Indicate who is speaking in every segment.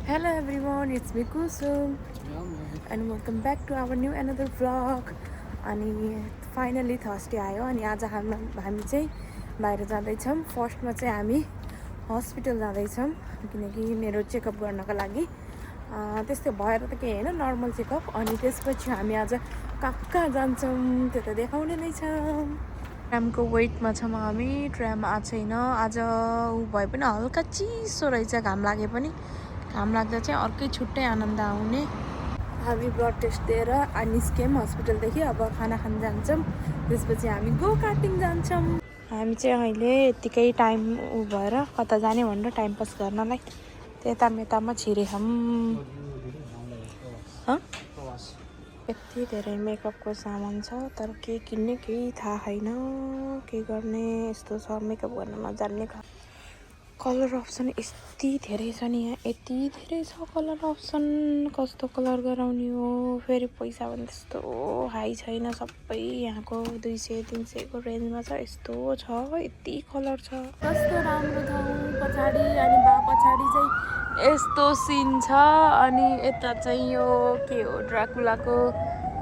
Speaker 1: Hello everyone, it's me Kusum and welcome back to our new another vlog. अनि finally Thursday आयो अनि आज हामी चाहिँ बाहिर जाँदैछौँ। फर्स्टमा चाहिँ हामी हस्पिटल जाँदैछौँ किनकि मेरो चेकअप गर्नको लागि। त्यस्तै भएर त केही हैन, नर्मल चेकअप। अनि त्यसपछि हामी आज कहाँ जान्छौँ त्यो त देखाउने नै छौँ। ट्रामको वेटमा छौँ हामी। ट्राम आएको छैन आज, ऊ भए पनि हल्का चिसो रहेछ। घाम लागे पनि, घाम लाग्दा चाहिँ अर्कै छुट्टै आनन्द आउने। हामी ब्लड टेस्ट दिएर निस्क्यौँ हस्पिटलदेखि। अब खाना खान जान्छौँ, त्यसपछि हामी गो कार्टिङ जान्छौँ। हामी चाहिँ अहिले यत्तिकै टाइम भएर कता जाने भनेर टाइम पास गर्नलाई त्यता मेतामा छिरेछौँ। यति धेरै मेकअपको सामान छ, तर के किन्ने केही थाहा छैन, के गर्ने। यस्तो छ मेकअप गर्न नजान्ने। कलर अप्सन यति धेरै छ नि यहाँ, यति धेरै छ कलर अप्सन। कस्तो कलर गराउने हो फेरि, पैसा पनि त्यस्तो हाई छैन। सबै यहाँको 200-300 को रेन्जमा छ। यस्तो छ, यति कलर छ। कस्तो राम्रो ठाउँ पछाडि। अनि पछाडि चाहिँ यस्तो सिन छ। अनि यता चाहिँ यो के हो, ड्राकुलाको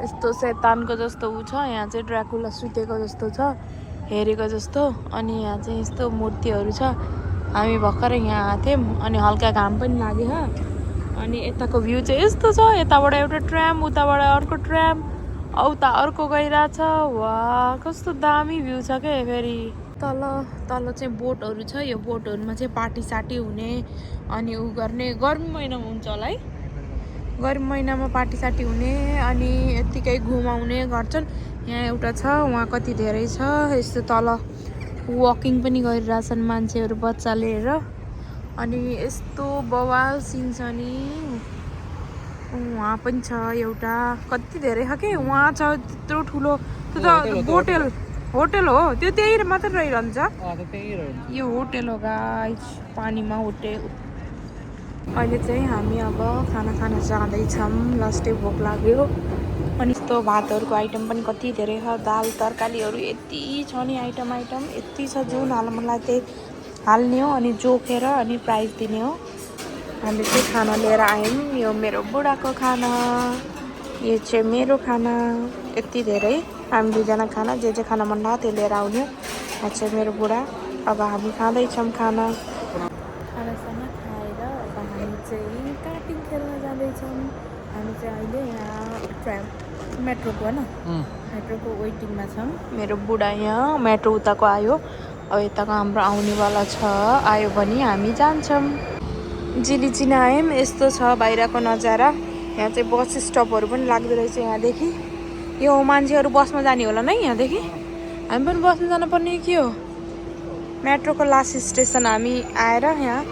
Speaker 1: यस्तो शैतानको जस्तो ऊ छ। यहाँ चाहिँ ड्राकुला सुतेको जस्तो छ, हेरेको जस्तो। अनि यहाँ चाहिँ यस्तो मूर्तिहरू छ। हामी भर्खरै यहाँ आएको थियौँ अनि हल्का घाम पनि लाग्यो। अनि यताको भ्यू चाहिँ यस्तो छ। यताबाट एउटा ट्राम, उताबाट अर्को ट्राम, उता अर्को गइरहेछ। वाह कस्तो दामी भ्यू छ के। फेरि तल चाहिँ बोटहरू छ। यो बोटहरूमा चाहिँ पार्टी साटी हुने अनि ऊ गर्ने। गर्मी महिनामा हुन्छ होला है, गर्मी महिनामा पार्टी साटी हुने। अनि यत्तिकै घुमाउने गर्छन्। यहाँ एउटा छ, उहाँ कति धेरै छ। यस्तो तल वकिङ पनि गरिरहेछन् मान्छेहरू बच्चा लिएर। अनि यस्तो बवाल सिन छ नि। उहाँ पनि छ एउटा, कति धेरै छ के। उहाँ छ त्यत्रो ठुलो, त्यो त होटल हो। त्यो त्यही मात्र रहिरहन्छ। यो होटल हो गाइस, पानीमा होटल। अहिले चाहिँ हामी अब खाना खान जाँदैछौँ। लास्टै भोक लाग्यो। अनि यस्तो भातहरूको आइटम पनि कति धेरै छ। दाल तरकारीहरू यति छ नि, आइटम यति छ। जुन हाल्न मन लाग्यो त्यही हाल्ने हो अनि जोखेर अनि प्राइस दिने हो। हामीले चाहिँ खाना लिएर आयौँ। यो मेरो बुढाको खाना, यो चाहिँ मेरो खाना। यति धेरै हामी दुईजना खाना, जे खाना मन लाग्यो त्यो लिएर आउने हो। यहाँ चाहिँ मेरो बुढा। अब हामी खाँदैछौँ खानासाना खाएर अब हामी चाहिँ कार्टिङ खेल्न जाँदैछौँ। हामी चाहिँ अहिले यहाँ मेट्रोको होइन, मेट्रोको वेटिङमा छौँ। मेरो बुढा यहाँ मेट्रो उताको आयो, अब यताको हाम्रो आउनेवाला छ। आयो भने हामी जान्छौँ। जिलिचिन आयौँ। यस्तो छ बाहिरको नजारा। यहाँ चाहिँ बस स्टपहरू पनि लाग्दो रहेछ यहाँदेखि। यो मान्छेहरू बसमा जाने होला नि यहाँदेखि। हामी पनि बसमा जानुपर्ने के हो। मेट्रोको लास्ट स्टेसन हामी आएर यहाँ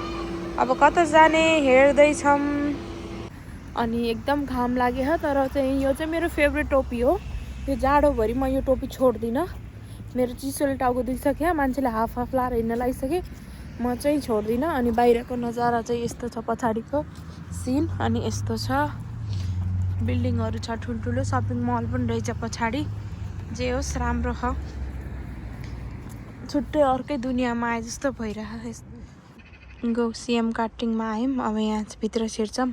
Speaker 1: अब कता जाने हेर्दैछौँ। अनि एकदम घाम लाग्यो, तर चाहिँ यो चाहिँ मेरो फेभरेट टोपी हो। यो जाडोभरि म यो टोपी छोड्दिनँ। मेरो चिसोले टाउको दुखिसक्यो, मान्छेले हाफ लाएर हिँड्न लागिसके, म चाहिँ छोड्दिनँ। अनि बाहिरको नजारा चाहिँ यस्तो छ, पछाडिको सिन। अनि यस्तो छ, बिल्डिङहरू छ ठुल्ठुलो, सपिङ मल पनि रहेछ पछाडि। जे होस् राम्रो छ, छुट्टै अर्कै दुनियाँमा आए जस्तो भइरहेको। गो सिएम कार्टिङमा आयौँ। अब यहाँ चाहिँ भित्र छिर्छौँ।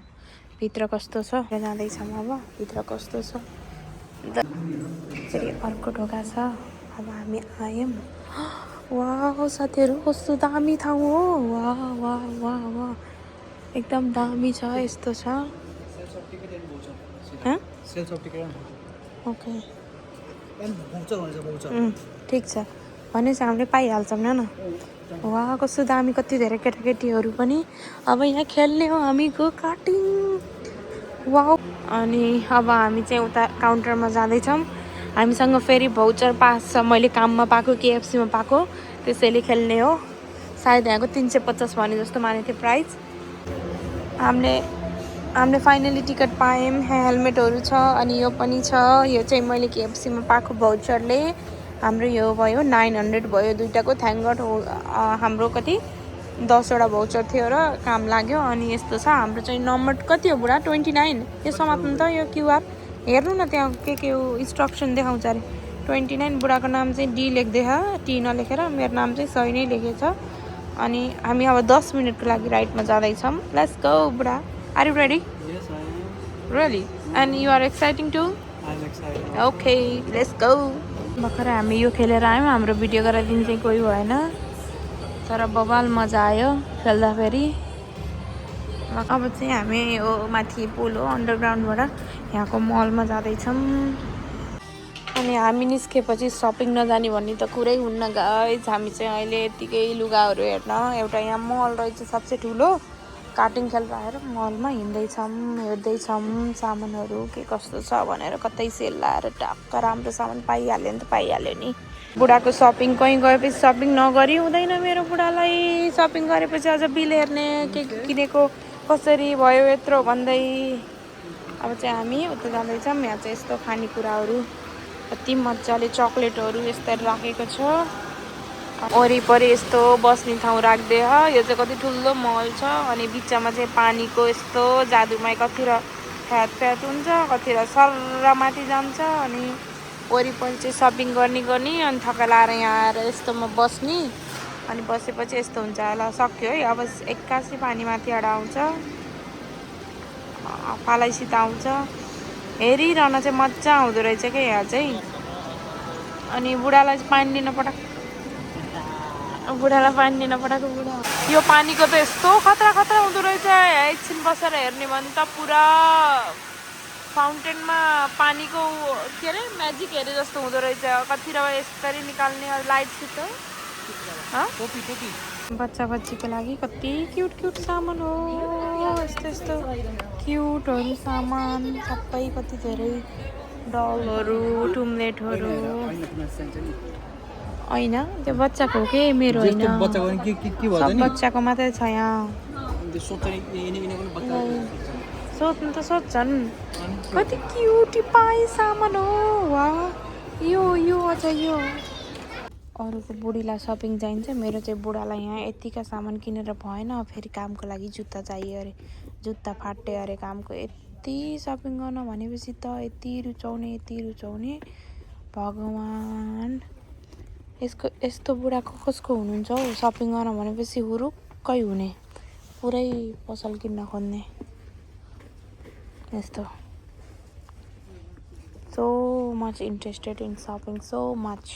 Speaker 1: भित्र कस्तो छ जाँदैछौँ। अब भित्र कस्तो छ, फेरि अर्को ढोका छ। अब हामी आयौँ। वाह साथीहरू कस्तो दामी ठाउँ हो। वाह वाह वाह वाह, एकदम दामी छ। यस्तो छ। ओके ठिक छ भनेपछि हामीले पाइहाल्छौँ न। वाह कस्तो दामी, कति धेरै केटाकेटीहरू पनि। अब यहाँ खेल्ने हो हामी गो कार्टिङ। वाह। अनि अब हामी चाहिँ उता काउन्टरमा जाँदैछौँ। हामीसँग फेरि भाउचर पास छ, मैले काममा पाएको, केएफसीमा पाएको, त्यसैले खेल्ने हो। सायद यहाँको 350 भने जस्तो मानेको थियो प्राइस। हामीले फाइनली टिकट पायौँ। हेलमेटहरू छ अनि यो पनि छ। यो चाहिँ मैले केएफसीमा पाएको भाउचरले हाम्रो यो भयो 900 भयो दुइटाको। थ्याङ्क गड हाम्रो कति 10वटा भाउचर थियो र काम लाग्यो। अनि यस्तो छ हाम्रो चाहिँ नम्बर कति हो बुढा, 29। यो समात्नु त यो क्युआर हेर्नु न, त्यहाँ के इन्स्ट्रक्सन देखाउँछ अरे। 29 बुढाको नाम चाहिँ डी लेख्दै छ, टी नलेखेर। मेरो नाम चाहिँ सही नै लेखेको छ। अनि हामी अब 10 मिनटको लागि राइडमा जाँदैछौँ। लेट्स गो बुढा। Are you ready?
Speaker 2: Yes, I am.
Speaker 1: Really? And you are exciting too?
Speaker 2: I'm excited.
Speaker 1: Okay, let's go. भर्खर हामी यो खेलेर आयौँ हाम्रो भिडियो गराइदिने चाहिँ कोही भएन तर बबाल मजा आयो खेल्दाखेरि अब चाहिँ हामी यो माथि पुल हो अन्डरग्राउन्डबाट यहाँको मलमा जाँदैछौँ अनि हामी निस्केपछि सपिङ नजाने भन्ने त कुरै हुन्न गाइज हामी चाहिँ अहिले यतिकै लुगाहरू हेर्न एउटा यहाँ मल रहेछ सबसे ठुलो कार्टिङ खेल राखेर मलमा हिँड्दैछौँ हेर्दैछौँ सामानहरू के कस्तो छ भनेर कतै सेल लाएर टक्क राम्रो सामान पाइहाल्यो नि त पाइहाल्यो नि बुढाको सपिङ कहीँ गएपछि सपिङ नगरी हुँदैन मेरो बुढालाई सपिङ गरेपछि अझ बिल हेर्ने के किनेको कसरी भयो यत्रो भन्दै अब चाहिँ हामी उता जाँदैछौँ यहाँ चाहिँ यस्तो खानेकुराहरू कति मजाले चक्लेटहरू यस्तरी राखेको छ वरिपरि यस्तो बस्ने ठाउँ राख्दै यो चाहिँ कति ठुलो मल छ अनि बिचमा चाहिँ पानीको यस्तो जादुमाई कतिवटा फ्याट हुन्छ कतिवटा सर्र माथि जान्छ अनि वरिपरि चाहिँ सपिङ गर्ने अनि थका लाएर यहाँ आएर यस्तोमा बस्ने अनि बसेपछि यस्तो हुन्छ होला सक्यो है अब एक्कासी पानी माथिबाट आउँछ पालैसित आउँछ हेरिरहन चाहिँ मजा आउँदो रहेछ क्या यहाँ चाहिँ अनि बुढालाई चाहिँ पानी लिन बुढालाई पानी लिन पठाएको बुढा यो पानीको त यस्तो खतरा हुँदो रहेछ एकछिन बसेर हेर्ने भने त पुरा फाउन्टेनमा पानीको के अरे म्याजिक हेरे जस्तो हुँदो रहेछ कतिवटा यसरी निकाल्ने लाइटसित बच्चा बच्चीको लागि कति क्युट सामान हो यस्तो क्युटहरू सामान सबै कति धेरै डलहरू टुम्लेटहरू होइन त्यो बच्चाको हो कि मेरो होइन सब बच्चाको मात्रै छ यहाँ सोध्नु त सोध्छन् कति क्युटी पाए सामान हो वा यो अझ यो अरू चाहिँ बुढीलाई सपिङ चाहिन्छ मेरो चाहिँ बुढालाई यहाँ यतिका सामान किनेर भएन फेरि कामको लागि जुत्ता चाहियो अरे जुत्ता फाटे अरे कामको यति सपिङ गर्न भनेपछि त यति रुचाउने भगवान् यस्तो बुढाको कसको हुनुहुन्छ हौ सपिङ गर्न भनेपछि हुरुक्कै हुने पुरै पसल किन्न खोज्ने यस्तो so much interested in shopping so much